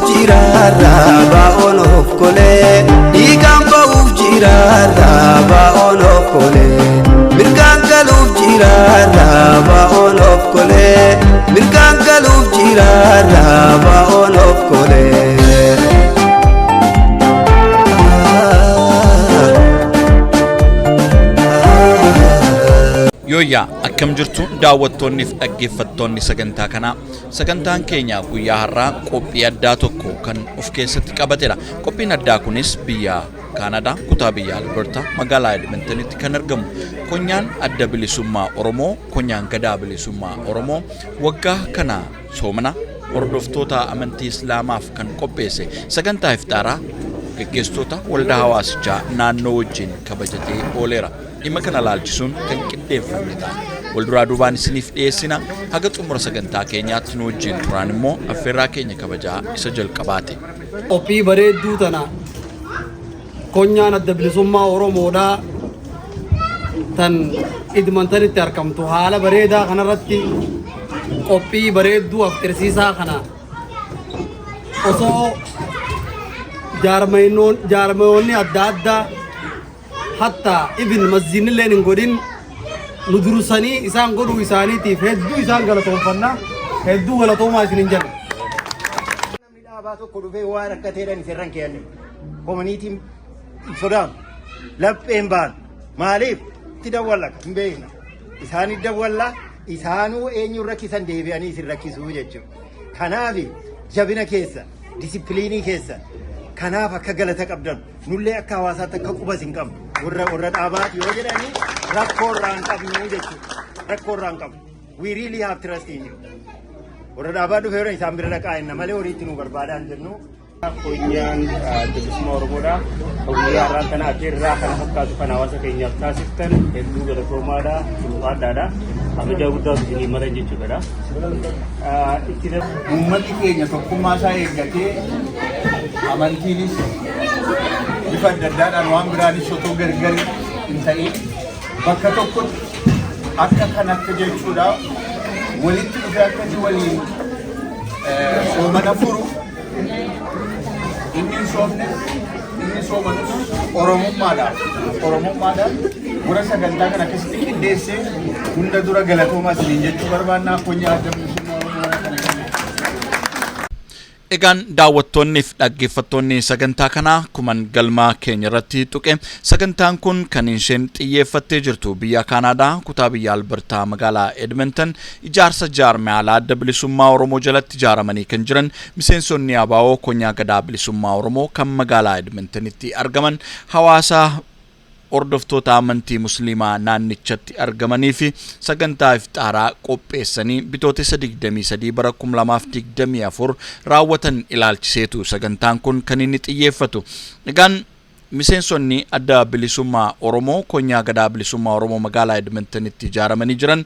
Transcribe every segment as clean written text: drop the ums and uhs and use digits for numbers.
Jiraarraa baa'oon of kolee, dhiigaan ba'uuf jiraarraa baa'oon of kolee, mirgaan galuuf jiraarraa baa'oon of kolee, mirgaan galuuf jiraarraa baa'oon of kolee. Yooyyaa, akkam jirtu daawwattoonni fi dhaggeeffattoonni sagantaa kanaa? Sagantaan keenya guyyaa har'aa qophii addaa tokko kan of keessatti qabatedha. Qophiin addaa kunis biyya Kaanadaa, kutaa biyya Alberta, magaalaa Edmontonitti kan argamu konyaan Adda Bilisummaa Oromoo, konyaan Gadaa Bilisummaa Oromoo waggaa kana soomana hordoftoota amantii Islaamaaf kan qopheesse sagantaa iftaaraa gaggeessitoota waldaa hawaasichaa naannoo wajjin kabajatee ooleera. Dhimma kana laalchisuun kan qindeeffanne ta'a. Walduraa duubaan isiniif dhiyeessina. Haga xumura sagantaa keenyaatti nu wajjin turaan immoo affeerraa keenya kabajaa isa jalqabaati. Qophii bareedduu tana konyaan Adda Bilisummaa Oromoodhaa tan Edmontonitti argamtu haala bareedaa kanarratti qophii bareedduu afxirsiisaa kana osoo jaarmayoonni adda addaa, hatta ibin masjiidnilleen hin godhin, nu dursanii isaan godhuu isaaniitiif hedduu isaan galatoonfanna, hedduu galatoomaa isinin jenna. Namni dhaabaa tokko dhufee waan akka ta'edhaan isirran keeyyanne. Communityn hin sodaatu. Lapheen baanu. Maaliif? Itti dawwalla hin beekna. Isaanii dawwalla, isaanuu eenyuun rakkisan deebi'anii isin rakkisuu jechuudha. Kanaaf jabina keessa, discipline keessa, kanaaf akka galata qabdan, nullee akka hawaasaatti akka qubas hin qabnu. Warra dhaabaati yoo jedhanii rakkoo irraa hin qabnu jechuudha. Rakkoo irraa hin qabnu. We really have trust in you. Warra dhaabaa dhufee yeroo isaan bira dhaqaa jenna malee horiitti nu barbaadaa hin jennu. Konyaan Bilisummaa Oromoodha. Guyyaa har'aan kana affeerraa kana fakkaatu kan hawaasa keenyaaf taasiftan hedduu galatoomaadha, ulfaadhaadha. Kabajaa guddaatu isinii malan jechuudha. Itti Uummanni keenya tokkummaa isaa eeggatee, amantiinis bifa adda addaadhaan waan biraanis otoo gargar hin ta'in, bakka tokkotti akka kanatti jechuudha walitti dhufee akkasii waliin soomana furu, inni hin soomne, inni soomanus Oromummaadhaan warra sagantaa kana akkasitti qindeessee hunda dura galatoomaa isiniin jechuu barbaannaa, konyaa Adda Bilisummaa Oromoo warra kana qindeesse. Egaan daawwattoonni fi dhaggeeffattoonni sagantaa kanaa, kuman galma keenya irratti tuqe, sagantaan kun kan isheen xiyyeeffattee jirtu biyya Kaanaadaa, kutaa biyya Albertaa, magaalaa Edmonton, ijaarsa jaarmiyaalaa Adda Bilisummaa Oromoo jalatti ijaaramanii kan jiran miseensonni ABO konyaa Gadaa Bilisummaa Oromoo kan magaalaa Edmontonitti argaman hawaasa hordoftoota amantii Musliimaa naannichatti argamanii fi sagantaa iftaaraa qopheessanii Bitootessa 23 bara 2024 raawwatan ilaalchiseetu sagantaan kun kan inni xiyyeeffatu. Egaan miseensonni Adda Bilisummaa Oromoo konyaa Gadaa Bilisummaa Oromoo magaalaa Edmontonitti ijaaramanii jiran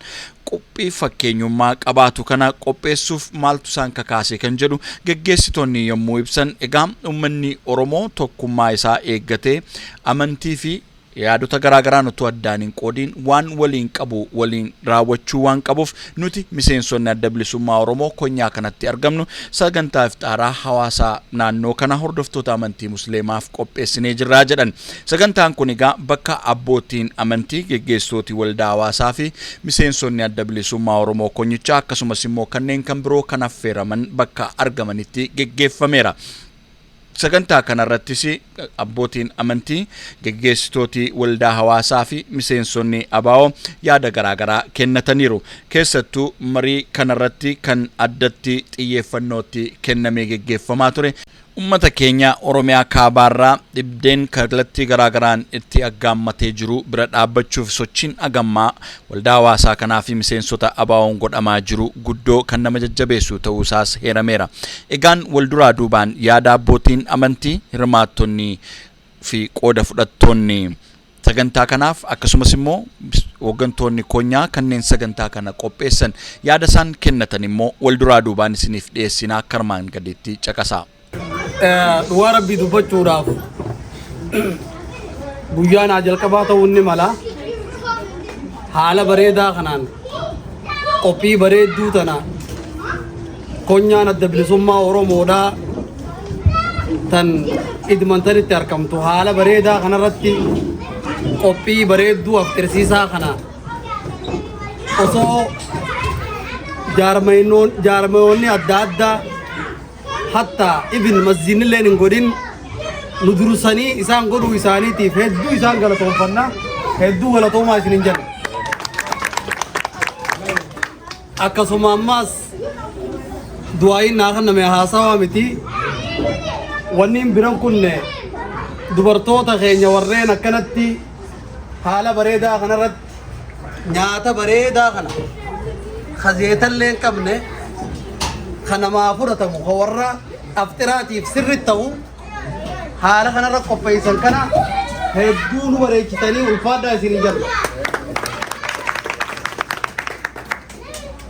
qophii fakkeenyummaa qabaatu kana qopheessuuf maaltu isaan kakaase kan jedhu geggeessitoonni yommuu ibsan, egaa uummanni Oromoo tokkummaa isaa eeggatee amantii fi yaadota garaagaraan utuu addaan hin qoodiin waan waliin qabu waliin raawwachuu waan qabuuf, nuti miseensonni Adda Bilisummaa Oromoo konyaa kanatti argamnu sagantaa iftaaraa hawaasa naannoo kana hordoftoota amantii Musliimaaf qopheessinee jirraa jedhan. Sagantaan kun egaa bakka abbootiin amantii, geggeessitooti waldaa hawaasaa fi miseensonni Adda Bilisummaa Oromoo konyichaa, akkasumas immoo kanneen kan biroo kan affeeraman bakka argamanitti geggeeffameera. Sagantaa kanarrattis abbootiin amantii, geggeessitooti waldaa hawaasaa fi miseensonni ABO yaada garaagaraa kennataniiru. Keessattuu marii kanarratti kan addatti xiyyeeffannootti kennamee geggeeffamaa ture, ummata keenya Oromiyaa kaabaarraa dhibdeen kallattii garaagaraan itti aggaammatee jiru bira dhaabbachuuf sochiin agammaa waldaa hawaasaa kanaa fi miseensota ABO'n godhamaa jiru guddoo kan nama jajjabeessu ta'uu isaas heerameera. Egaan walduraa duubaan yaada abbootiin amantii, hirmaattonni fi qooda fudhattoonni sagantaa kanaaf, akkasumas immoo hooggantoonni konyaa kanneen sagantaa kana qopheessan yaada isaan kennatan immoo walduraa duubaan isiniif dhiyeessinaa, akka armaan gadiitti caqasaa. Dhugaa Rabbii dubbachuudhaaf guyyaa naa jalqabaa ta'uun ni mala. Haala bareedaa kanaan qophii bareedduu tana konyaan Adda Bilisummaa Oromoodhaa Tan Edmontonitti argamtu haala bareedaa kanarratti qophii bareedduu afxirsiisaa kana osoo jaarmayoonni adda addaa hatta ibin masjiinilleen hin godhin nu dursanii isaan godhuu isaaniitiif hedduu isaan galatoonfanna, hedduu galatoomaa isin hin jenna. Akkasuma ammaas du'aayiin naa kenname haasawaa miti. Wanni hin biran kunne dubartoota keenya warreen akkanatti haala bareedaa kanarratti nyaata bareedaa kana kazeetallee hin qabne, kan namaa fudhatamu, kan warra afxiraatiif sirriitti ta'u haala kanarra qopheessan kana hedduu nu bareechitanii ulfaadhaa isin hin jenna.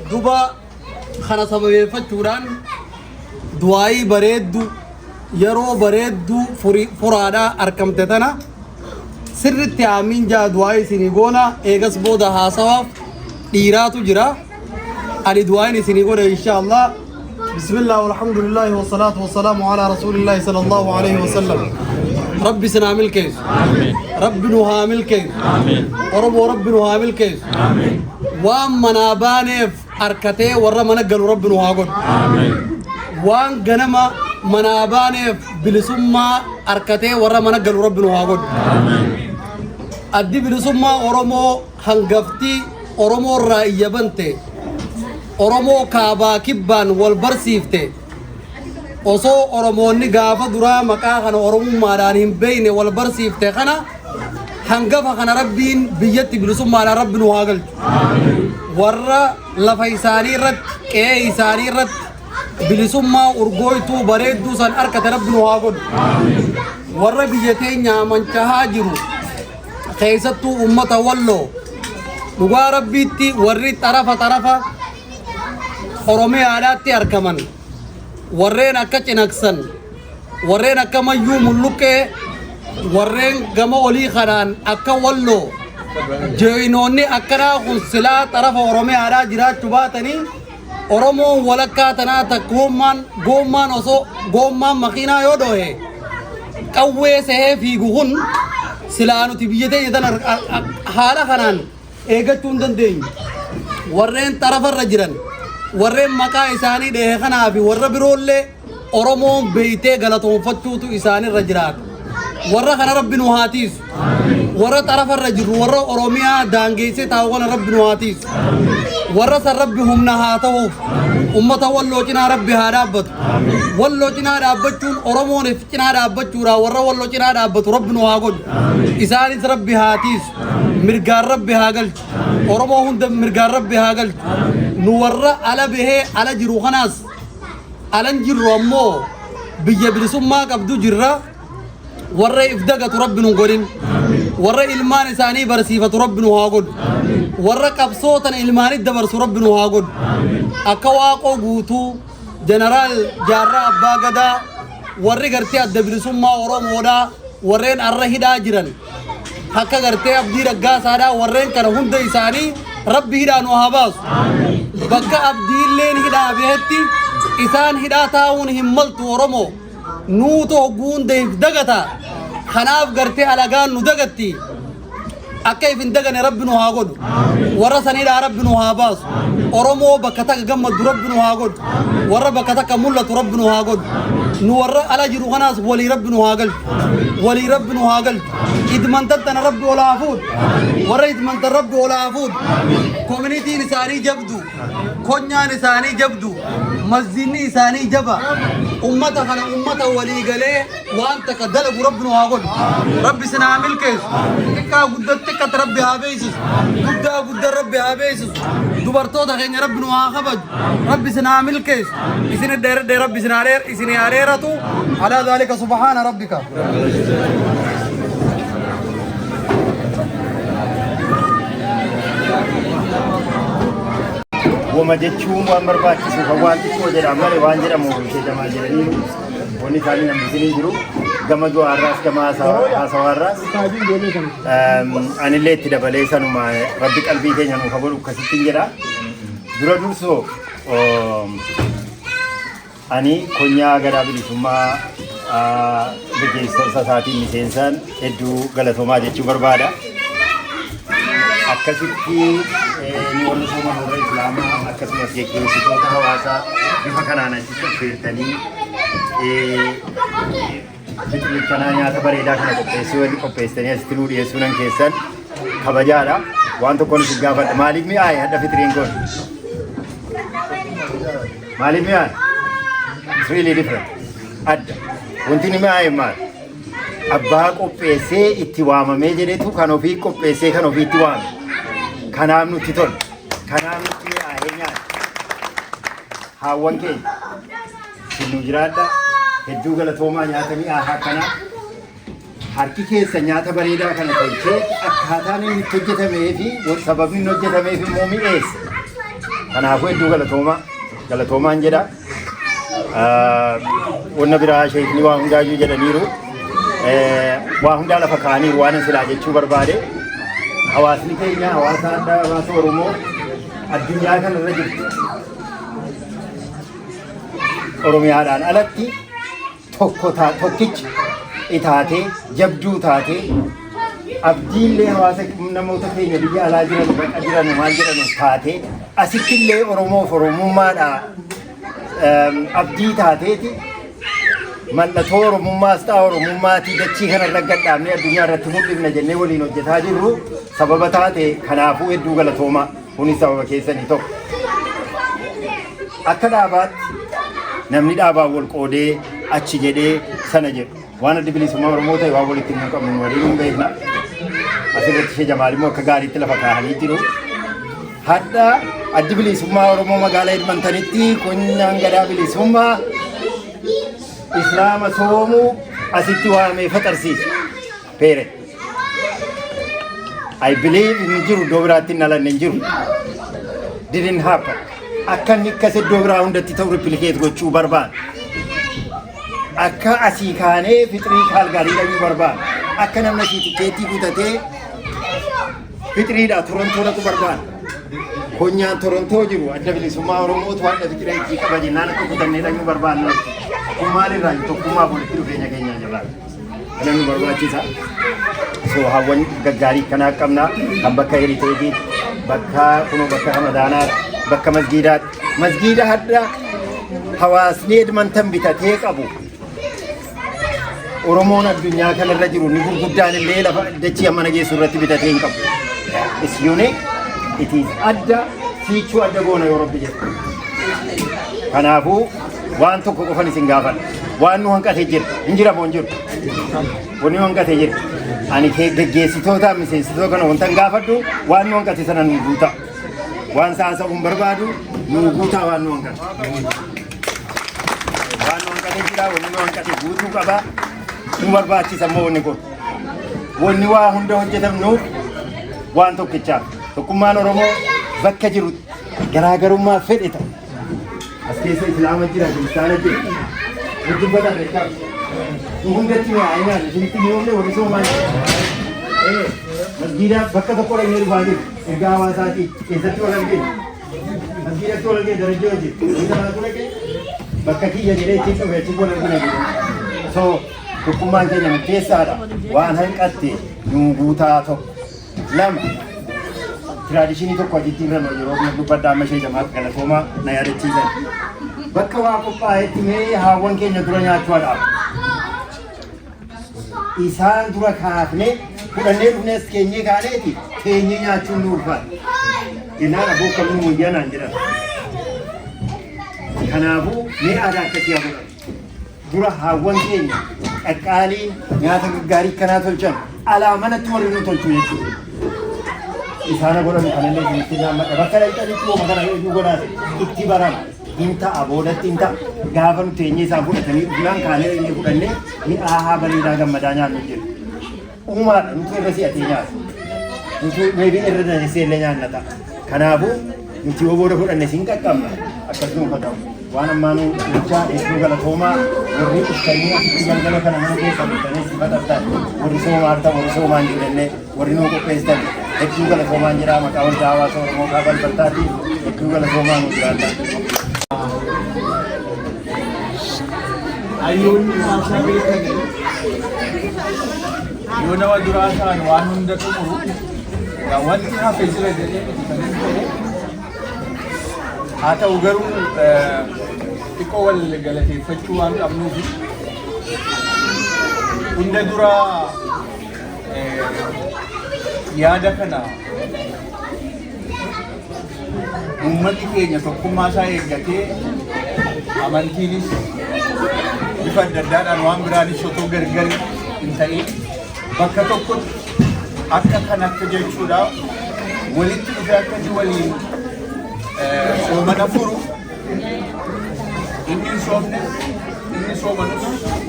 Duba kana sababeeffachuudhaan du'aayii bareeddu yeroo bareedduu furaadhaa argamte tana sirritti aamiin jaa du'aayii isinii goona. Eegas booda haasawaaf dhiiraatu jira. Ani du'aayin isinii godha insha Allah. Bismillah, walhamdulillahi, wasalaatu wasalaamu ala rasuulillahi sallallahu alaihi wasallam. Rabbi isin haa milkeessu. Rabbi nu haa milkeessu. Oromoo, Rabbi nu haa milkeessu. Waan manaa baaneef harkatee warra mana galu Rabbi nu haa godhu. Waan ganama manaa baaneef bilisummaa harkatee warra mana galu Rabbi nu haa godhu. Addi Bilisummaa Oromoo hangaftii Oromoo irraa iyya bante, Oromoo kaabaa kibbaan wal barsiifte, osoo Oromoonni gaafa duraa maqaa kana Oromummaadhaan hin beekne wal barsiifte kana, hangafa kana Rabbiin biyyatti bilisummaadhaan Rabbi nu haa galchu. Warra lafa isaanii irratti, qe'ee isaanii irratti bilisummaa urgooytuu bareedduu san harkate Rabbi nu haa godhu. Warra biyya teenya mancahaa jiru, keessattuu ummata Walloo, dhugaa Rabbiitti warri xarafa xarafa Oromiyaadhaatti argaman, warreen akka Cinaksan, warreen akka Mayyuu Mulluqqee, warreen gama olii kanaan akka Walloo, jeeyinoonni akkanaa kun silaa xarafa Oromiyaadhaa jiraachuu baatanii Oromoon walakkaa tanaa takkoommaan goommaan osoo goommaan makiinaa yoo dhohe qawwee sehee fiigu kun silaa nuti biyya teenya tana haala kanaan eeggachuu hin dandeenyu. Warreen xarafarra jiran, warreen maqaa isaanii dhehe kanaa fi warra biroollee Oromoon beeytee galatoonfachuutu isaanirra jiraata. Warra kana Rabbi nu haa tiisu. Warra xarafarra jirru, warra Oromiyaa daangeessee taa'u kana Rabbi nu haa tiisu. Warra san Rabbi humna haa ta'uuf. Ummata Walloo cinaa Rabbi haa dhaabbatu. Walloo cinaa dhaabbachuun Oromooniif cinaa dhaabbachuudha. Warra Walloo cinaa dhaabbatu Rabbi nu haa godhu. Isaanis Rabbi haa tiisu. Mirgaan Rabbi haa galchu. Oromoo hunda mirgaan Rabbi haa galchu. Nu warra ala bahee ala jiru kanaas, alan jirru ammoo biyya bilisummaa qabdu jirra. Warra if dagatu Rabbi nu godhin. Warra ilmaan isaanii barsiifatu Rabbi nu haa godhu. Warra qabsootan ilmaanit dabarsu Rabbi nu haa godhu. Akka Waaqoo Guutuu, Jeneraal Jaarraa Abbaa Gadaa, warri gartee Adda Bilisummaa Oromoodhaa warreen arra hidhaa jiran, akka gartee Abdii Raggaasaadhaa, warreen kana hunda isaanii Rabbi hidhaa nu haa baasu. Bakka Abdiilleen hidhaa bahetti isaan hidhaa taa'uun hin maltu. Oromoo nuutu hogguu hunda if dagata. Kanaaf gartee alagaan nu dagatti. Akka if hin dagane Rabbi nu haa godhu. Warra san hidhaa Rabbi nu haa baasu. Oromoo bakka takka gammaddu Rabbi nu haa godhu. Warra bakka takka mul'atu Rabbi nu haa godhu. Nu warra ala jiru kanaas walii Rabbi nu haa galchu. Walii Rabbi nu haa galchu. Idmantan tana Rabbi ol haa fuudhu. Warra Idmantan Rabbi ol haa fuudhu. Koominitiin isaanii jabdu, konyaan isaanii jabdu, masjidni isaanii jaba. Ummata kana ummata walii galee waan takka dalagu Rabbi nu haa godhu. Rabbi isin haa milkeessu. Xiqqaa guddatti xiqqatti Rabbi haa beeksisu. Guddaa guddaa Rabbi haa beeksisu. Dubartoota keenya Rabbi nu haa kabaju. Rabbi isin haa milkeessu. Isin dheeradhee Rabbi isin haa dheeratu. Alaa zaalika subhaana rabbika. Woma jechuun waan barbaachisu kan waan xiqqoo jedhaan malee waan jedhamu jedhamaa jedhanii wanni isaanii namni jiru gama du'aarraas gama haasawaarraas anillee itti dabalee sanuma Rabbi qalbii keenya nuuf haa godhu akkasittiin jedha. Dura dursoo ani konyaa Gadaa Bilisummaa Gaggeessitoota isaatiin miseensaan hedduu galatoomaa jechuu barbaada. Akkasitti nu warri sooman, warra Islaamaa, akkasumas geggeessitoota hawaasaa bifa kanaan achitti affeertanii fixrii kanaa nyaata bareedaa kana qopheessuu qopheessitanii asitti nuu dhiyeessuu nan keessan kabajaadha. Waan tokkoon isin gaafadha. Maaliif mi'aaye hadha fixriin kun? Maaliif mi'aaye? It's really different. Adda. Wanti inni mi'aaye maal? Abbaa qopheessee itti waamamee jedhetu kan ofii qopheessee kan ofii itti waame. Kanaaf nutti tola. Kanaaf nutti mi'aayee nyaata. Haawwan keenya isin nu jiraadha. Hedduu galatoomaa, nyaata mi'aahaa kanaa. Harki keessa nyaata bareedaa kana tolchee akkaataan inni itti hojjetamee fi sababni inni hojjetameef immoo mi'eessa. Kanaafuu hedduu galatoomaa. Galatoomaan jedha. Wanna biraa sheekni waa hundaayyuu jedhaniiru. Waa hundaa lafa kaa'aniiru waan silaa jechuu barbaade. Hawaasni keenya, hawaasa addaa, hawaasa Oromoo addunyaa kanarra jirtu, Oromiyaadhaan alatti tokko tokkicha itaatee, jabduu taatee, abdiillee hawaasa namoota keenya biyya alaa jiran, bakka jiran, maal jedhan taatee, asittillee Oromoof Oromummaadhaa abdii taateeti, mallattoo Oromummaas ta'a Oromummaatii dachii kanarra gadhaabnee addunyaa irratti mul'ifna jennee waliin hojjetaa jirru sababa taate. Kanaafuu hedduu galatoomaa, kunis sababa keessanii tokko. Akka dhaabaatti namni dhaabaan wal qoodee achi jedhee sana jedhu, waan Addi Bilisummaa Oromoo ta'e waan walitti hin qabnu waliin hin beekna. Asirratti ishee Jamaal immoo akka gaariitti lafa kaa'anii jiru. Hadha Addi Bilisummaa Oromoo magaalaa Edmontonitti konyaan gadaa bilisummaa Islaama soomuu asitti waamee faxarsiise. Peere. I believe hin jiru, iddoo biraatti hin dhalanne, hin jiru. Didn't happen. Akka inni akkas iddoo biraa hundatti ta'u replicate gochuu barbaada. Akka asii kaanee fixrii Kaalgaarii dhaquu barbaada. Akka namni asii tikeetii kutatee fixriidha Torontoo dhaqu barbaada. Konyaan Torontoo jiru Adda Bilisummaa Oromootu hadha fixrii itti qaba jennaan akka kutannee dhaquu barbaadna. Kun maalirraa? Tokkummaa walitti dhufeenya keenyaa jabaa. Kana nu barbaachisa. So hawwan gaggaarii kanaa qabna, kan bakka Heriteejii, bakka kunoo, bakka Ramadaanaatti, bakka masgiidaatti. Masgiida hadha hawaasni Edmonton bitatee qabu. Oromoon addunyaa kanarra jiru ni gurguddaan illee lafa dachii amma nageessu irratti bitatee hin qabu. It's unique. It is adda, siichuu adda goona yoo Rabbi jedhu. Kanaafuu waan tokko qofan isin gaafadha. Waan nu hanqatee jira. Hin jira moo hin jiru? Wanni nu hanqatee jira. Ani kee geggeessitoota miseensitoota kana wanta hin gaafadhu, waan nu hanqate sana nu guutaa. Waan saasa'uu hin barbaadu, nu guutaa waan nu hanqate. Waan nu hanqatee jira, wanni nu hanqate guutuu qaba. Nu barbaachisa immoo wanni kun. Wanni waa hunda hojjetamnuuf waan tokkichaaf. Tokkummaan Oromoo bakka jiru garaagarummaa fedhe ta'u. As keessa Islaama jira, Kiristaana jira. Wajjin badaa beekamu. Nu hundatti mi'aayee nyaanna. Isinitti mi'oomne, warri soomaa jira. Masgiida bakka tokko dhaqnee dhufaa jiru. Ergaa hawaasaatii keessatti wal arginu. Masgiidatti wal arginu, darajaa hojii. Isa kanatu dhaqee bakka kiyya jedhee ittiin dhufe, achi wal argina jiru. So tokkummaan keenya murteessaadha. Waan hanqatte nu guutaa, tokko. Lama, tradition tokko ajitti irra yeroo dubbadhaa amma ishee jamaat galatoomaa na yaadachiisan. Bakka waa qophaa'etti mee haawwan keenya dura nyaachuu haadhaaf. Isaan dura kaafnee fudhannee dhufnees keenyee kaaneeti teenyee nyaachuun nu ulfaata. Jennaan aboo kam nu wayyaa naan jedhan. Kanaafuu mee aadaa akkasii haa godhannu. Dura haawwan keenya qaqqaaliin nyaata gaggaarii kanaa tolchan, alaa manatti warri nu tolchu jechuudha. Isaana godhanu kanallee isinitti gaammadha. Bakka dhaqxanitti wooma kana nu godhaate itti barama. Hin ta'a, boodatti hin ta'a. Gaafa nu teenyee isaan fudhatanii dhufnaan kaanee inni fudhannee mi'aahaa bareedaa gammadaa nyaannu jira. Uumaadha, nutu irra si'atee nyaata. Nutu maybe irra danesee illee nyaanna ta'a. Kanaafuu nuti yoo booda fudhanne siin qaqqabna. Akkas nuuf haa ta'u. Waan ammaa nu bulchaa, hedduu galatoomaa. Warri dhuftanii asitti galgala kana mana keessa dhuftanii si faxattan, warri soomaa harta, warri soomaan jirrellee, warri nuu qopheessitan, hedduu galatoomaan jira. Maqaa Waldaa Hawaasa Oromoo Kaaba Albertaatiin hedduu galatoomaa, nu jiraadha. Hayyoonni haasaa beekanii yoo nama duraa ta'an waan hunda xumuru, egaa wanti hafe jira jedhee miti kan hin ta'e. Haa ta'u garuu xiqqoo wal galateeffachuu waan qabnuuf, hunda duraa yaada kana uummanni keenya tokkummaa isaa eeggatee, amantiinis bifa adda addaadhaan waan biraanis otoo gargar hin ta'in bakka tokkotti akka kanatti jechuudha walitti dhufee akkasii waliin soomana furu, inni hin soomnes inni soomanus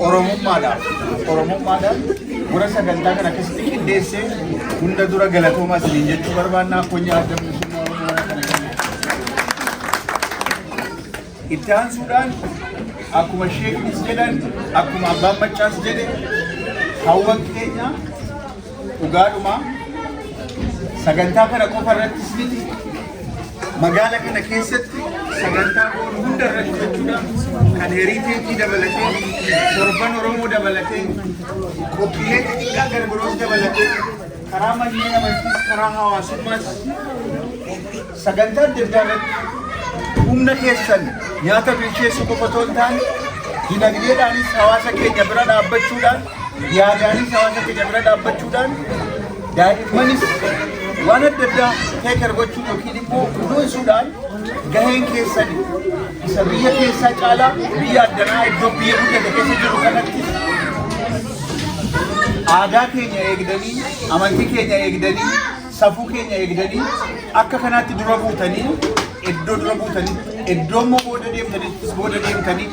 Oromummaadhaan warra sagantaa kana akkasitti qindeessee hunda dura galatoomaa isiniin jechuu barbaannaa, konyaa Adda Bilisummaa Oromoo warra kana qindeesse. Itti aansuudhaan akkuma sheeknis jedhan, akkuma abbaan maccaas jedhe, hawwan keenya dhugaadhuma sagantaa kana qofa irrattis miti, magaala kana keessatti sagantaa goonu hunda irratti jechuudha, kan heritage dabalatee, torban Oromoo dabalatee, qophiilee xixiqqaa gara biroos dabalatee, karaa manneen amantiis karaa hawaasummaas sagantaa adda addaa irratti humna keessan nyaata bilcheessuu qofa otoo hin taane, dinagdeedhaanis hawaasa keenya bira dhaabbachuudhaan, yaadaanis hawaasa keenya bira dhaabbachuudhaan, daa'immanis waan adda addaa take care gochuu yookiin immoo kunuunsuudhaan gaheen keessan isa biyya keessaa caalaa biyya addanaa iddoo biyya guddate keessa jiru kanatti aadaa keenya eegdanii, amantii keenya eegdanii, safuu keenya eegdanii, akka kanaatti dura buutanii, iddoo dura buutanii, iddoo immoo booda deemtanittis booda deemtanii,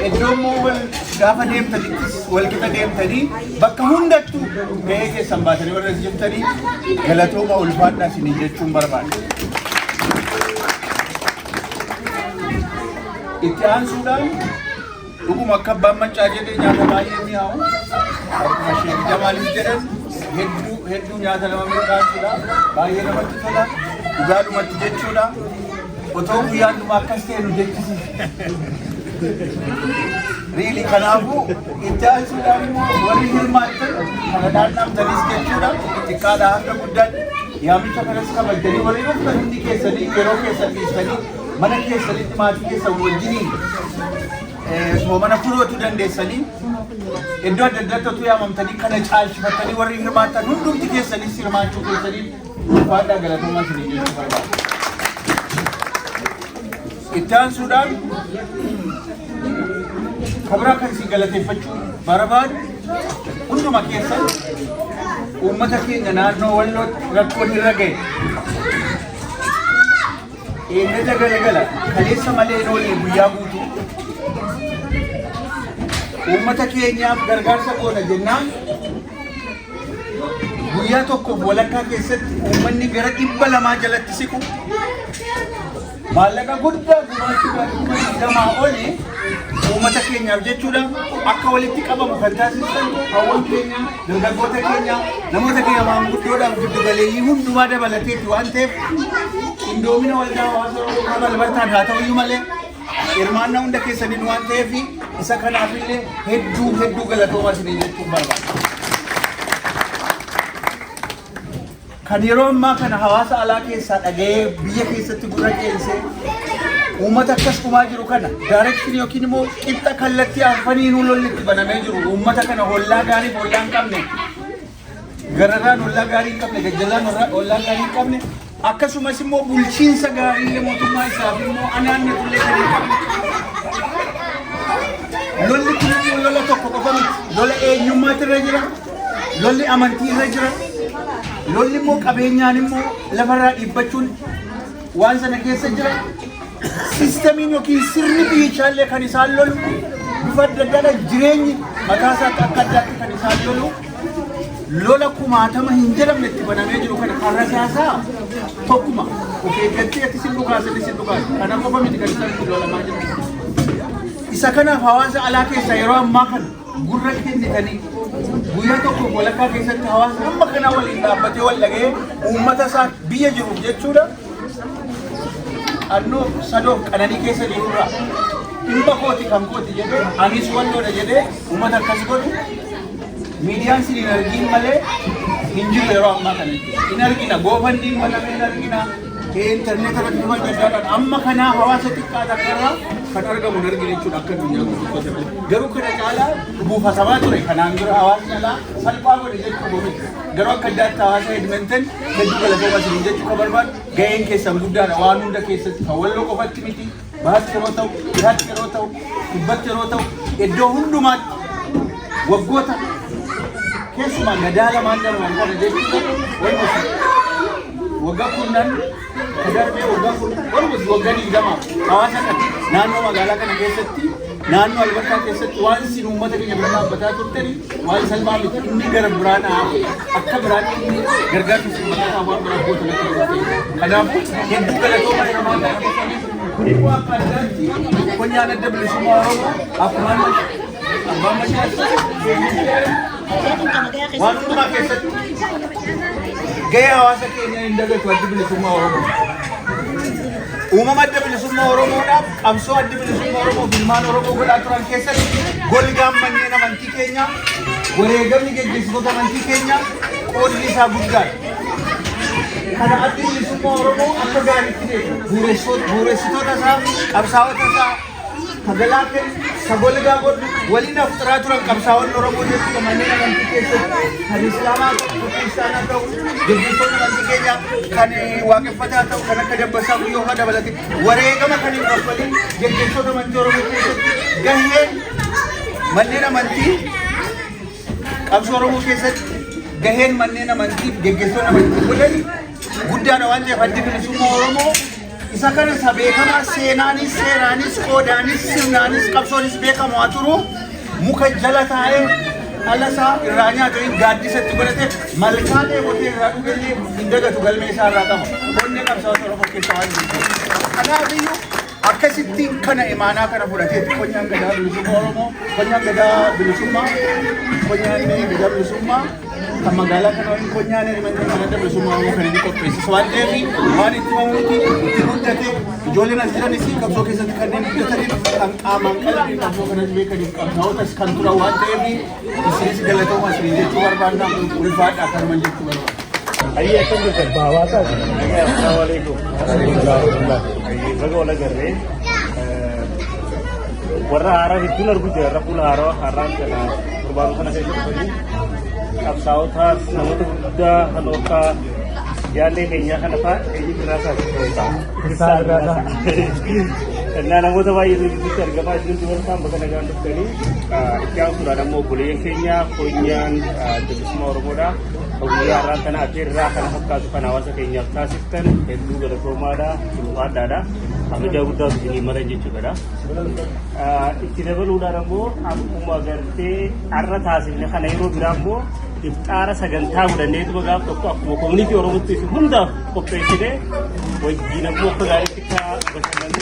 iddoo immoo wal gaafa deemtanittis wal qixa deemtanii, bakka hundattuu gahee keessan baatanii warra jirtanii galatooma, ulfaadhaa isinii jechuun barbaada. Itti aansuudhaan dhuguma akka abbaan maccaa jedhee nyaata baay'ee mi'aawu, akkuma Sheek Jamaalis jedhan, hedduu hedduu nyaata nama mirqaansuudha, baay'ee namatti tola dhugaadhumatti jechuudha. Otoo guyyaan dhuma akkas ta'e nu jechisiisa. Really, kanaafuu itti aansuudhaan immoo warri hirmaattan kana dhaadhaamtanis jechuudha, xiqqaadhaa hanga guddaatti yaamicha kanas kabajjanii warri dhuftan hundi keessanii yeroo keessan dhiistanii mana keessanitti maatii keessan wajjiniin soomana furootu dandeessanii iddoo adda addaatti otoo yaamamtanii kana caalchifattanii warri hirmaattan hundumti keessanis hirmaachuu keessanii ulfaadhaa, galatoomaa isinii jechuu barbaada. Itti aansuudhaan kabira kan isin galateeffachuu barbaadu hunduma keessan uummata keenya naannoo Wallootti rakkoon irra ga'e eeggata galagala kaleessa malee hin oolle guyyaa guutuu uummata keenyaaf gargaarsa goona jennaan, guyyaa tokkoof walakkaa keessatti uummanni gara 200 jalatti siqu maallaqa guddaa gumaachuudhaan 20,000 olii uummata keenyaaf jechuudha akka walitti qabamu kan taasisan hawwan keenya, dargaggoota keenya, namoota keenya maanguddoodhaaf giddugaleeyyii hundumaa dabalateeti waan ta'eef, qindoomina waldaa hawaasa Oromoo kaaba Albertaan haa ta'uyyuu malee hirmaannaa hunda keessaniin waan ta'eef, isa kanaafillee hedduu hedduu galatoomaa isinii jechuun barbaada. Kan yeroo ammaa kana hawaasa alaa keessaa dhaga'ee biyya keessatti gurra qeensee uummata akkas dhumaa jiru kana direction yookiin immoo qixxa kallattii afaniinuu lolli itti banamee jiru, uummata kana hollaa gaarii hollaa hin qabne, gararraan hollaa gaarii hin qabne, gajjallaan hollaa gaarii hin qabne, akkasumas immoo bulchiinsa gaarii mootummaa isaaf immoo anaannatullee kan hin qabne. Lolli kun immoo lola tokko qofa miti. Lola eenyummaatu irra jira, lolli amantii irra jira, lolli immoo qabeenyaan immoo lafarraa dhiibbachuun waan sana keessa jira. Systemiin yookiin sirni biyyichallee kan isaan lolu bifa adda addaadhaan, jireenyi mataa isaatti akka addaatti kan isaan lolu, lola kumaatama hin jedhamne itti banamee jiru kana karra siyaasaa tokkuma of eeggattee ati sin dhukaasa, inni sin dhukaasa, kana qofa miti kan isaan itti lolamaa jiru. Isa kanaaf hawaasa alaa keessaa yeroo ammaa kana gurra kennitanii guyyaa tokko walakkaa keessatti hawaasa hamma kanaa waliin dhaabbatee wal dhaga'ee uummata isaa biyya jiruuf jechuudha. Qannoo sadoof qananii keessa jirurraa Dhimma kooti kan kooti jedhee, anis Walloodha jedhee uummata akkas godhu miidiyaan sin hin argin malee hin jiru yeroo ammaa kana jechuudha. Hin argina, GoFundMen banamee hin argina, intarneeta irratti bifa adda addaadhaan amma kanaa hawaasa xiqqaa takka irraa kan argamu hin argine jechuudha akka addunyaa guutuu keessatti. Garuu kana caalaa buufatamaa ture kanaan dura hawaasni alaa salphaa godhe jechuu miti. Garuu akka addaatti hawaasa Edmonton hedduu galatooma isiniin jechuu kan barbaadu, gaheen keessan guddaadha waan hunda keessatti, kan Walloo qofatti miti, bahaatti yeroo ta'u, dhihaatti yeroo ta'u, kibbatti yeroo ta'u, iddoo hundumaatti waggoota keessumaa gadaa lamaan darban kana jechuudha, walumatti waggaa 10 ka darbee, waggaa 10, walumatti waggaa 20 hawaasa kana naannoo magaalaa kana keessatti, naannoo Albertaa keessatti waan isin uummata keenya bira dhaabbataa turtani waan salphaa miti. Inni gara biraan hafe akka biraan inni gargaarsa isin mataa waan biraa gootan akka jiru. Kanaafuu hedduu galatooma hirmaannaa keessanii. Kun immoo akka addaatti konyaan Adda Bilisummaa Oromoo akkuma abbaan mashaas waan hundumaa keessatti gahee hawaasa keenya hin dagatu. Addi Bilisummaa Oromoo uumama Adda Bilisummaa Oromoodhaaf, qabsoo Addi Bilisummaa Oromoo fi ilmaan Oromoo godhaa turan keessatti golgaan manneen amantii keenyaa, wareegamni geggeessitoota amantii keenyaa qoodni isaa guddaadha. Kana Addi Bilisummaa Oromoo akka gaariitti beeka. Bu'uuressitoota isaa, qabsaa'ota isaa, kagalaa kennu, ka golgaa godhu, waliin afxiraa turan qabsaa'onni Oromoo jechuudha manneen amantii keessatti, kan Islaamaa ta'u, kan Kiristaanaa ta'u, geggeessitoonni amantii keenyaa kan waaqeffataa ta'u, kan akka Dabbasaa Guyyoo fa'aa dabalate, wareegama kan hin kaffalin geggeessitoota amantii Oromoo keessatti gaheen manneen amantii qabsoo Oromoo keessatti gaheen manneen amantii fi geggeessitoonni amantii godhan guddaadha waan ta'eef, Addi Bilisummaa Oromoo isa kana isa beekamaa seenaanis, seeraanis, qoodaanis, sirnaanis, qabsoonis beekamu haa turu, muka jala taa'ee dhala isaa irraa nyaatu hin gaaddisa itti godhate, malkaa dheebotee irraa dhugellee hin dagatu, galmee isaa irraa qaba. Onnee qabsaa'ota Oromoo keessa waan jiruuf. Kanaafiyyuu akkasittiin kana imaanaa kana fudhateetti konyaan gadaa bilisummaa Oromoo, konyaan gadaa bilisummaa, konyaan gadaa bilisummaa kan magaalaa kana waliin konyaan Edmonton kan Adda Bilisummaa Oromoo kan inni qopheessisu waan ta'eef, waan itti himamuuti itti guddate. Ijoolleen as jiranis qabsoo keessatti kanneen guddataniif, kan qaamaan qalbii qabsoo kanas beekaniif, qabsaa'otas kan turan waan ta'eef, isinis galatooma isiniin jechuu barbaadna. Ulfaadha, akkanuman jechuu barbaadna. Ayyee, akkam jirtan? Hawaasaati. Assalaamu alaikum. Ayyee, baga wal agarree. Warra haaraa hedduun argu jira. Warra fuula haaraa har'aan kana torbaan kana keessa dhufanii qabsaa'otaas namoota gurguddaa kan akka jaallee keenyaa kana fa'aa, eenyu birraa isaa? Ibsaa Birraasaa. Innaa namoota baay'eetu gidduutti argamaa jirutti walkaan bakka nagaan dhuftanii. Itti aansuudhaan ammoo obboleeyyan keenya konyaan Adda Bilisummaa Oromoodha. Guyyaa har'aan kana affeerraa kana fakkaatu kan hawaasa keenyaaf taasiftan hedduu galatoomaadha, ulfaadhaadha. Kabajaa guddaatu isinii malan jechuudha. Itti dabaluudhaan ammoo akkuma gartee har'a taasifne kana yeroo biraa immoo ifxaara sagantaa godhanneetuma gaaf tokko akkuma community Oromootti isin hundaaf qopheessine wajjin ammoo akka gaariitti akka bashannannu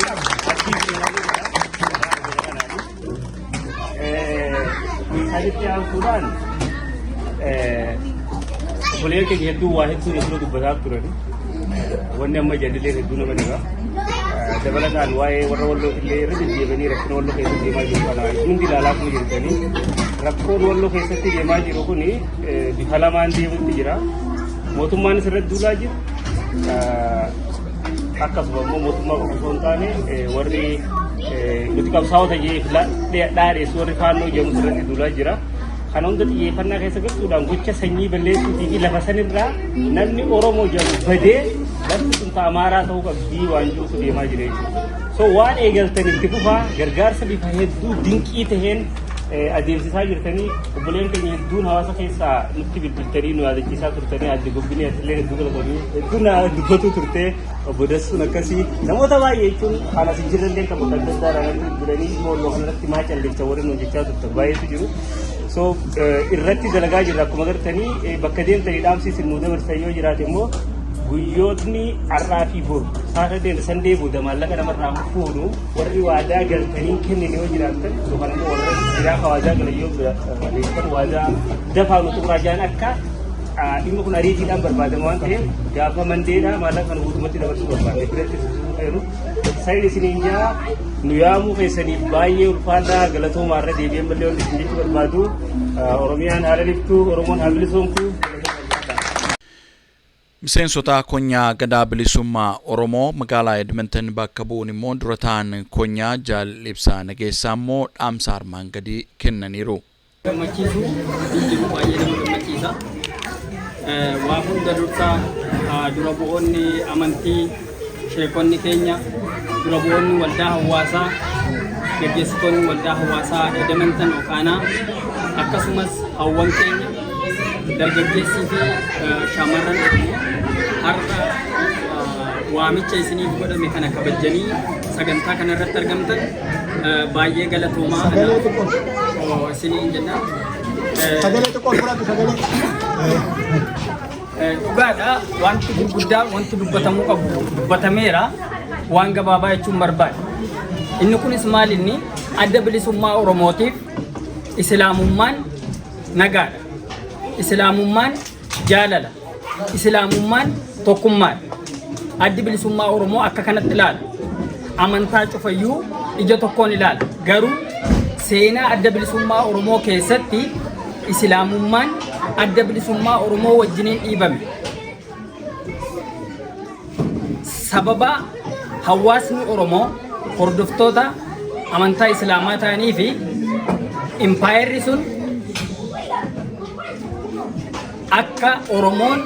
abdii keenya. Sanitti aansuudhaan obboleeyyan keenya hedduu waa hedduu nu dura dubbataa turani. Wanni amma jallilee hedduu nama dhiba. Dabalataan waa'ee warra Walloo illee irra deddeebi'anii rakkina Walloo keessatti deemaa jiru kana hundi ilaalaa kun jirtanii. Rakkoon Walloo keessatti deemaa jiru kuni bifa lamaan deemutti jira. Mootummaanis irratti duulaa jira. Akkasuma immoo mootummaa qofa osoo hin taane warri nuti qabsaa'ota jee dhaadheessu, warri Faannoo jedhamus irratti duulaa jira. Kana hunda xiyyeeffannaa keessa galchuudhaan gocha sanyii balleessuutii fi lafa sanirraa namni Oromoo jedhamu badee lafti sun ta Amaaraa ta'uu qabdii waan jirutu deemaa jira jechuudha. So waan eegaltan itti fufaa. Gargaarsa bifa hedduu dinqii taheen adeemsisaa jirtanii, obboleen keenya hedduun hawaasa keessaa nutti bilbiltanii nu yaadachiisaa turtanii, adde Gobbinii atillee hedduu galatoomii, hedduu na dubbatu turte, obbo Dassuun akkasii, namoota baay'ee jechuun kan as hin jirrellee kan bakka adda addaa irraa bilbilanii immoo kanarratti maa calleessa warri nu hojjechaa turtan baay'eetu jiru. So irratti dalagaa jirra. Akkuma gartanii bakka deemtanii dhaamsi isin nuu dabarsan yoo jiraate immoo, guyyootni har'aa fi boru, Saturday Sunday booda maallaqa namarraa fuudhu, warri waadaa galtanii kennine yoo jiraattan yookaan immoo warra biraa ka waadaa galan yoo jiraattan, waadaa dafaa nu xumuraa jiran, akka dhimma kun ariitiidhaan barbaadama waan ta'eef, gaafa Mondaydhaa maallaqa kana guutumatti dabarsuu barbaadne biratti. feenu. Sayin isiniin jaa nu yaamuu keessaniif baay'ee ulfaadhaa, galatoomaa. Irra deebi'ee mallee wanti isin jechuu barbaadu, Oromiyaan haala liftuu, Oromoon haa bilisoomtu. Miseensota konyaa Gadaa Bilisummaa Oromoo magaalaa Edmonton bakka bu'uun immoo dura ta'an konyaa Jaal Ibsaa Nageessaa immoo dhaamsa armaan gadii kennaniiru. Gammachiisu hin jiru, baay'ee nama gammachiisa. Waa hunda dursa dura bu'oonni amantii, sheekonni keenya, dura bu'oonni waldaa hawaasaa, gaggeessitoonni waldaa hawaasaa Edmonton Okaanaa, akkasumas hawwan keenya dargaggeessii fi shamarran Oromoo har'a waamicha isiniif godhame kana kabajjanii sagantaa kana irratti argamtan, baay'ee galatoomaa isiniin jenna. Sagalee xiqqoo fudhatu, sagalee. Dhugaadha, wanti gurguddaa, wanti dubbatamuu qabu dubbatameera. Waan gabaabaa jechuun barbaada. Inni kunis maal? Inni Adda Bilisummaa Oromootiif Islaamummaan nagaadha. Islaamummaan jaalala. Islaamummaan tokkummaadha. Addi Bilisummaa Oromoo akka kanatti ilaala. Amantaa cufayyuu ija tokkoon ilaala. Garuu seenaa Adda Bilisummaa Oromoo keessatti Islaamummaan Adda Bilisummaa Oromoo wajjiniin dhiibame. Sababa hawaasni Oromoo hordoftoota amantaa Islaamaa ta'anii fi impaayerri sun akka Oromoon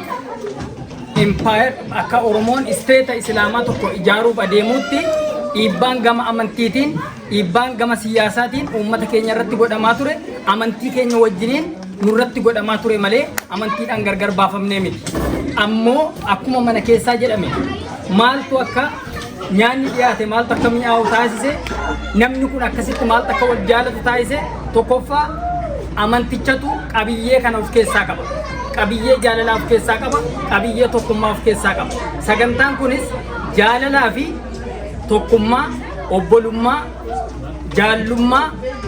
impaayar, akka Oromoon state Islaamaa tokko ijaaruuf adeemuutti dhiibbaan gama amantiitiin, dhiibbaan gama siyaasaatiin uummata keenya irratti godhamaa ture, amantii keenya wajjiniin nurratti godhamaa ture malee amantiidhaan gargar baafamnee miti. Ammoo akkuma mana keessaa jedhame, maaltu akka nyaanni dhiyaate, maaltu akka mi'aawu taasise, namni kun akkasitti maaltu akka wal jaalatu taasise? Tokkoffaa, amantichatu qabiyyee kana of keessaa qaba. Qabiyyee jaalalaa of keessaa qaba. Qabiyyee tokkummaa of keessaa qaba. Sagantaan kunis jaalalaa fi tokkummaa, obbolummaa, jaallummaa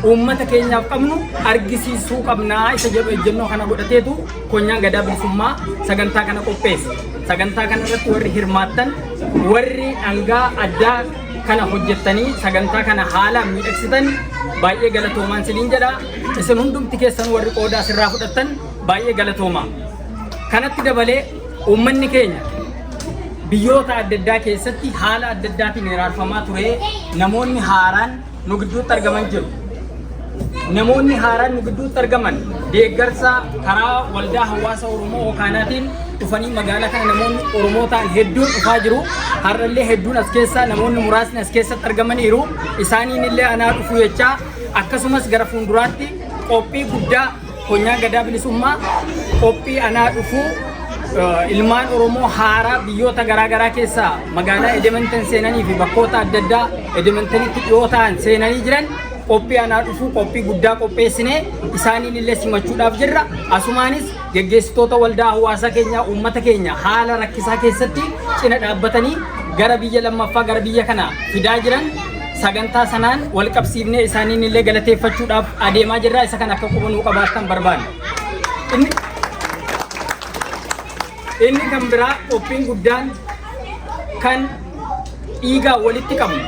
uummata keenyaaf qabnu argisiisuu qabnaa isa jedhu ejjennoo kana godhateetu konyaan Gadaa Bilisummaa sagantaa kana qopheesse. Sagantaa kana irratti warri hirmaattan, warri dhangaa addaa kana hojjettanii sagantaa kana haalaan miidhagsitan, baay'ee galatoomaan siniin jedha. Isin hundumti keessan warri qooda asirraa fudhattan baay'ee galatoomaa. Kanatti dabalee uummanni keenya biyyoota adda addaa keessatti haala adda addaatiin hiraarfamaa ture, namoonni haaraan nu gidduutti argaman jiru. Namoonni haaraan nu gidduutti argaman deeggarsa karaa waldaa hawaasa Oromoo Okaanaatiin dhufanii magaalaa kana namoonni Oromoo ta'an hedduun dhufaa jiru. Har'allee hedduun as keessaa, namoonni muraasni as keessatti argamaniiru. Isaaniin illee anaa dhufu jechaa, akkasumas gara fuulduraatti qophii guddaa konyaan Gadaa Bilisummaa qophii anaa dhufuu ilmaan Oromoo haaraa biyyoota garaa garaa keessaa magaalaa Edmonton seenanii fi bakkoota adda addaa Edmontonitti dhiyoo ta'an seenanii jiran, qophii anaa dhufuu qophii guddaa qopheessinee isaaniin illee simachuudhaaf jirra. Asumaanis geggeessitoota waldaa hawaasaa keenyaa, uummata keenya haala rakkisaa keessatti cina dhaabbatanii gara biyya lammaffaa, gara biyya kana fidaa jiran, sagantaa sanaan wal qabsiifnee isaaniin illee galateeffachuudhaaf adeemaa jirra. Isa kan akka qubanuu qabaattan barbaanna. Inni kan biraa, qophiin guddaan kan dhiigaa walitti qabnu,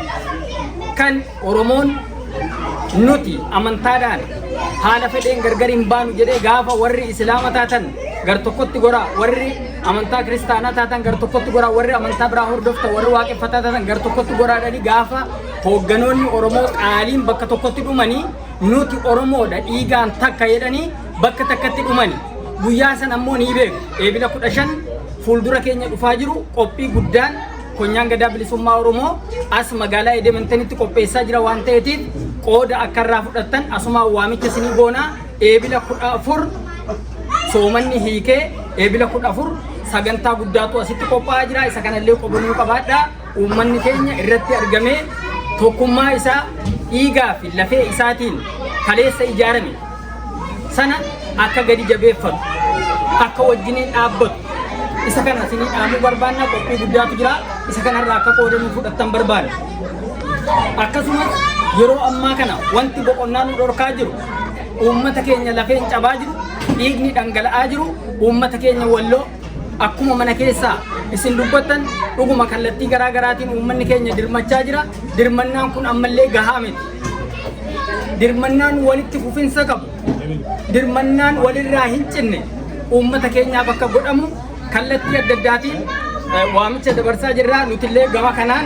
kan Oromoon nuti amantaadhaan haala fedheen gargar hin baanu jedhee, gaafa warri Islaama taatan gar tokkotti goraa, warri amantaa Kiristaanaa taatan gar tokkotti goraa, warri amantaa biraa hordoftan, warri waaqeffataa taatan gar tokkotti goraadhani, gaafa hoogganoonni Oromoo qaaliin bakka tokkotti dhumanii, nuti Oromoodha, dhiigaan takka jedhanii bakka takkatti dhumani. Guyyaa san ammoo ni beeku. Eebila 15 fuuldura keenya dhufaa jiru, qophii guddaan konyaan Gadaa Bilisummaa Oromoo as magaalaa Edmontonitti qopheessaa jira waan ta'eetiif, qooda akka irraa fudhattan asumaan waamicha isinii goonaa. Eebila 14, soomanni hiikee, eebila 14 sagantaa guddaatu asitti qophaa'aa jira. Isa kanallee qubanuu qabaadhaa. Uummanni keenya irratti argamee tokkummaa isaa dhiigaa fi lafee isaatiin kaleessa ijaarame sana akka gadi jabeeffatu, akka wajjiniin dhaabbatu isa kana isinii dhaamuu barbaanna. Qophii guddaatu jira, isa kanarraa akka qooda nu fudhattan barbaanna. Akkasumas yeroo ammaa kana wanti boqonnaa nu dhorkaa jiru, uummata keenya lafeen cabaa jiru, dhiigni dhangala'aa jiru, uummata keenya Walloo Akkuma mana keessaa isin dubbattan dhuguma kallattii garaa garaatiin uummanni keenya dirmachaa jira. Dirmannaan kun ammallee gahaa miti. Dirmannaan walitti fufinsa qabu, dirmannaan walirraa hin cinne uummata keenyaaf akka godhamu kallattii adda addaatiin waamicha dabarsaa jirra. Nutillee gama kanaan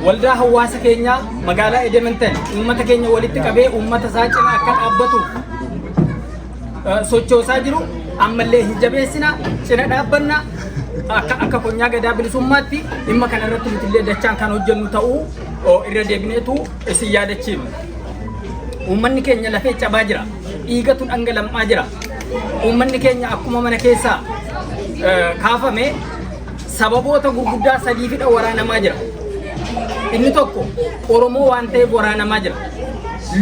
waldaa hawaasa keenyaa magaalaa Edmonton uummata keenya walitti qabee uummata isaa cina akka dhaabbatuuf sochoosaa jiru ammallee hin jabeessina, cina dhaabbanna. Akka konyaa gadaa bilisummaatti dhimma kana irratti nutillee dachaan kan hojjennu ta'uu irra deebineetu isin yaadachiifna. Uummanni keenya lafee cabaa jira. Dhiigatu dhangala'aa jira. Uummanni keenya akkuma mana keessaa kaafame sababoota gurguddaa sadiifidha waraanamaa jira. Inni tokko Oromoo waan ta'eef waraanamaa jira.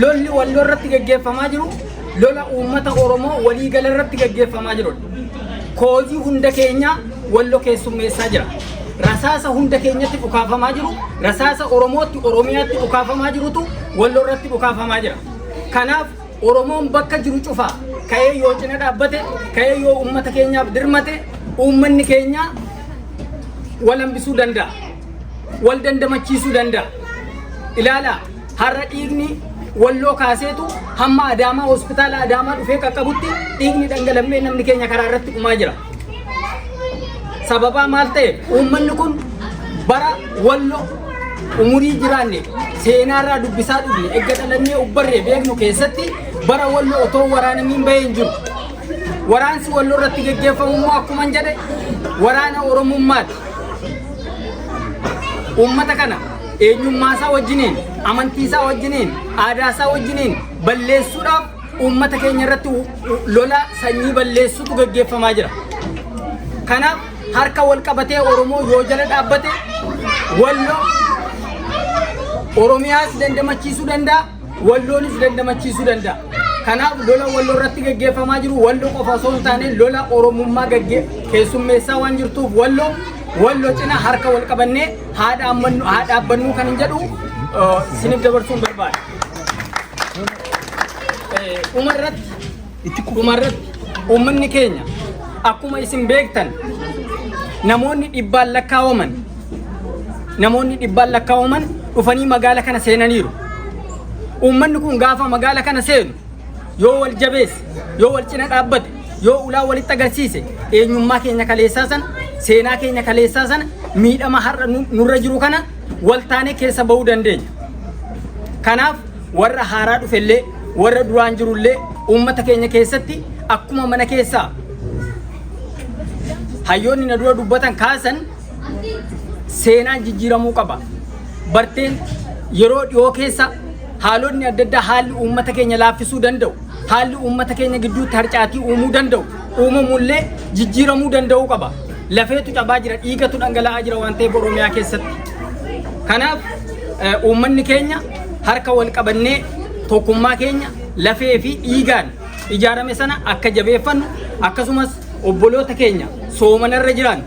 Lolli walloo irratti gaggeeffamaa jiru lola uummata Oromoo waliigala irratti gaggeeffamaa jirudha. Koozii hunda keenya walloo keessummeessaa jira. Rasaasa hunda keenyatti dhukaafamaa jiru, rasaasa Oromootti Oromiyaatti dhukaafamaa jirutu walloo irratti dhukaafamaa jira. Kanaaf Oromoon bakka jiru cufaa ka'ee yoo cina dhaabbate, ka'ee yoo uummata keenyaaf dirmate, uummanni keenya wal hambisuu danda'a. Wal dandamachiisuu danda'a. Ilaalaa, har'a dhiigni walloo kaaseetu hamma Adaamaa, hospitaala Adaamaa dhufee qaqqabutti dhiigni dhangala'ee namni keenya karaa irratti dhumaa jira. Sababaa maal ta'e? Uummanni kun bara walloo umurii jiraanne seenaarraa dubbisaa dhufne, erga dhalannee ubbarree beeknu keessatti bara walloo otoo waraanamiin bahee hin jiru. Waraansi walloo irratti geggeeffamu immoo akkuma jedhe waraana Oromummaati. Uummata kana eenyummaasaa wajjiniin, amantiisaa wajjiniin, aadaasaa wajjiniin balleessuudhaaf uummata keenya irratti lola sanyii balleessutu geggeeffamaa jira. Kanaaf harka wal qabatee Oromoo yoo jala dhaabbate walloo Oromiyaas dandamachiisuu danda'a, walloonis dandamachiisuu danda'a. Kanaaf lola walloo irratti geggeeffamaa jiru walloo qofa osoo hin taane lola Oromummaa keessummeessaa waan jirtuuf walloo cina harka wal qabannee haa dhaabbannu kan hin jedhu isiniif dabarsuun barbaada. Dhumarratti uummanni keenya akkuma isin beektan namoonni dhibbaan lakkaawaman dhufanii magaala kana seenaniiru. Uummanni kun gaafa magaala kana seenu yoo wal jabeesse, yoo wal cina dhaabbate, yoo ulaa walitti agarsiise, eenyummaa keenya kaleessaa sana, seenaa keenya kaleessaa sana, miidhama har'a nurra jiru kana wal taanee keessa bahuu dandeenya. Kanaaf warra haaraa dhufellee, warra duraan jirullee, uummata keenya keessatti akkuma mana keessaa hayyoonni na dura dubbatan kaasan seenaan jijjiiramuu qaba. Barteen yeroo dhiyoo keessa haalonni adda addaa, haalli uummata keenya laaffisuu danda'u, haalli uummata keenya gidduutti harcaatii uumuu danda'u, uumamullee jijjiiramuu danda'uu qaba. Lafeetu cabaa jira, dhiigatu dhangala'aa jira waan ta'eef Oromiyaa keessatti. Kanaaf uummanni keenya harka wal qabannee tokkummaa keenya lafee fi dhiigaan ijaarame sana akka jabeeffannu, akkasumas obboloota keenya soomanarra jiran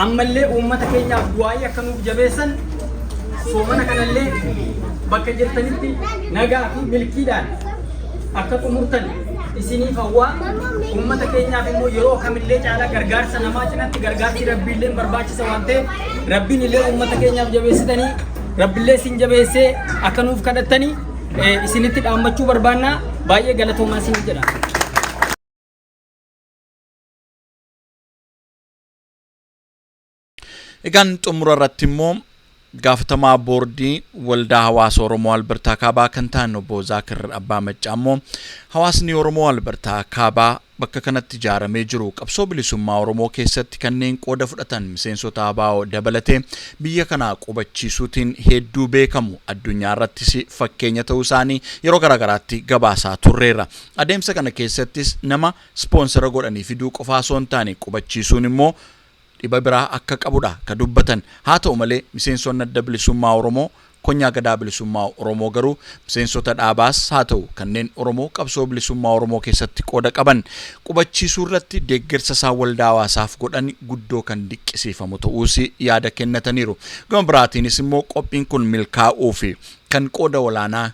ammallee uummata keenyaaf du'aayii akka nuuf jabeessan, soomana kanallee bakka jirtanitti nagaa fi milkiidhaan akka xumurtan isiniif hawwaa. Uummata keenyaaf immoo yeroo kamillee caalaa gargaarsa namaa cinatti gargaarsi rabbiillee barbaachisa waan ta'eef, rabbiin illee uummata keenyaaf jabeessitanii, rabbiillee isin jabeessee akka nuuf kadhattanii isinitti dhaammachuu barbaannaa. Baay'ee galatoomaa isin jedha. Egaan xumura irratti immoo gaafatamaa boordii waldaa hawaasa Oromoo Albertaa Kaabaa kan ta'an obbo Zaakir Abbaa Maccaa immoo hawaasni Oromoo Albertaa Kaabaa bakka kanatti ijaaramee jiru qabsoo bilisummaa Oromoo keessatti kanneen qooda fudhatan miseensota ABO dabalatee biyya kanaa qubachiisuutiin hedduu beekamu, addunyaa irrattis fakkeenya ta'uu isaanii yeroo garaagaraatti gabaasaa turreerra. Adeemsa kana keessattis nama sponsor godhanii fiduu qofaa osoo hin taane qubachiisuun immoo dhiba biraa akka qabudha ka dubbatan. Haa ta'u malee miseensonni adda bilisummaa Oromoo konyaa gadaa bilisummaa Oromoo garuu miseensota dhaabaas haa ta'u kanneen Oromoo qabsoo bilisummaa Oromoo keessatti qooda qaban qubachiisuu irratti deeggarsa isaan waldaa hawaasaaf godhan guddoo kan diqqisiifamu ta'uus yaada kennataniiru. Gama biraatiinis immoo qophiin kun milkaa'uu fi kan qooda olaanaa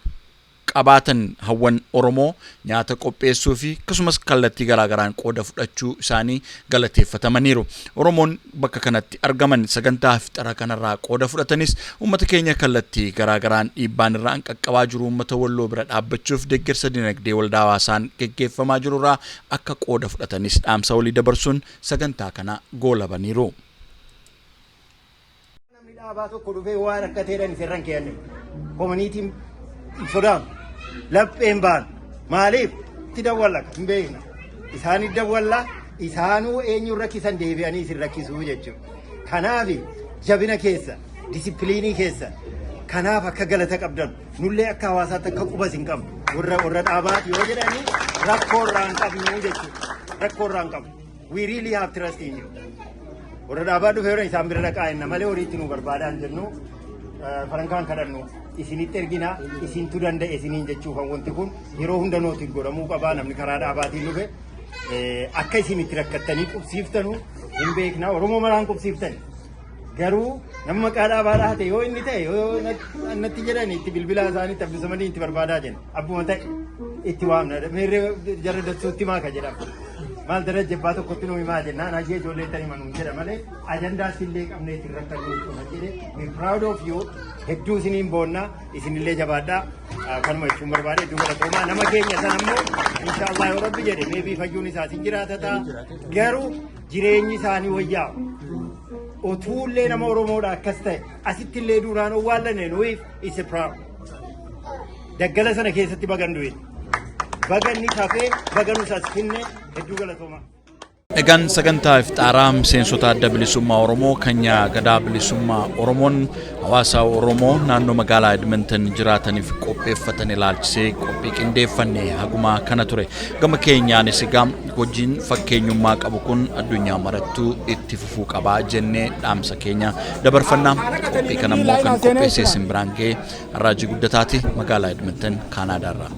Qabaatan hawwan Oromoo nyaata qopheessuu fi akkasumas kallattii garaagaraan qooda fudhachuu isaanii galateeffatamaniiru. Oromoon bakka kanatti argaman sagantaa iftara kanarraa qooda fudhatanis uummata keenya kallattii garaagaraan dhiibbaan irraan qaqqabaa jiru uummata Walloo bira dhaabbachuuf deeggarsa dinagdee waldaa hawaasaan geggeeffamaa jirurraa akka qooda fudhatanis dhaamsa walii dabarsuun sagantaa kana goolabaniiru. Namni dhaabaa tokko dhufee waan akka ta'edhaan isirran keeyyanne. Communityn hin sodaatu. Lapheen baanu. Maaliif? Itti dawwalla hin beekna. Isaanit dawwalla, isaanuu eenyuun rakkisan deebi'anii isin rakkisuu jechuudha. Kanaaf jabina keessa, discipline keessa, kanaaf akka galata qabdan, nullee akka hawaasaatti akka qubas hin qabnu. Warra dhaabaati yoo jedhanii rakkoo irraa hin qabnu jechuudha. Rakkoo irraa hin qabnu. We really have trust in you. Warra dhaabaa dhufee yeroo isaan bira dhaqaa jenna malee horiitti nu barbaadaan jennu, farankaan kadhannu isinitti ergina, isintu danda'e isiniin jechuuf. Wanti kun yeroo hunda nootiin godhamuu qabaa. Namni karaa dhaabaatiin dhufe akka isin itti rakkattanii qubsiiftanu hin beekna. Oromoo maraan qubsiiftani, garuu nama maqaa dhaabaa dhaate yoo inni ta'e, yoo natti jedhan, itti bilbilaa isaaniitti abbisamanii itti barbaadaa jenna. Abbuma ta'e itti waamna. Meerree jarra datsuutti maaka jedhama, maal dara jabbaa tokkotti nu himaa jennaan, hajee ijoollee ta'e himanuun jedha malee ajandaa sillee qabnee ittiin rakkannu jechuudha jedhe. We proud of you. Hedduu isiniin boonna, isinillee jabaadhaa. Kanuma jechuun barbaade. Hedduu galatoomaa. Nama keenya sana immoo inshaallah yoo Rabbi jedhe, maybe fayyuun isaa sin jiraata ta'a, garuu jireenyi isaanii wayyaa'u. Otuullee nama Oromoodha akkas ta'e asitti illee duraan owwaallanne nuyiif is a proud. Daggala sana keessatti bagan du'e, baganni safee baganus as finne. Hedduu galatoomaa. Egaan sagantaa iftaaraa miseensota Adda Bilisummaa Oromoo kan Gadaa Bilisummaa Oromoon hawaasa Oromoo naannoo magaalaa Edmonton jiraataniif qopheeffatan ilaalchisee qophii qindeeffanne hagumaa kana ture. Gama keenyaanis egaa hojiin fakkeenyummaa qabu kun addunyaa marattuu itti fufuu qabaa jennee dhaamsa keenya dabarfannaa. Qophii kana immoo kan qopheessee isin biraan ga'e Arraajii Guddataati, magaalaa Edmonton, Kaanaadaarraa.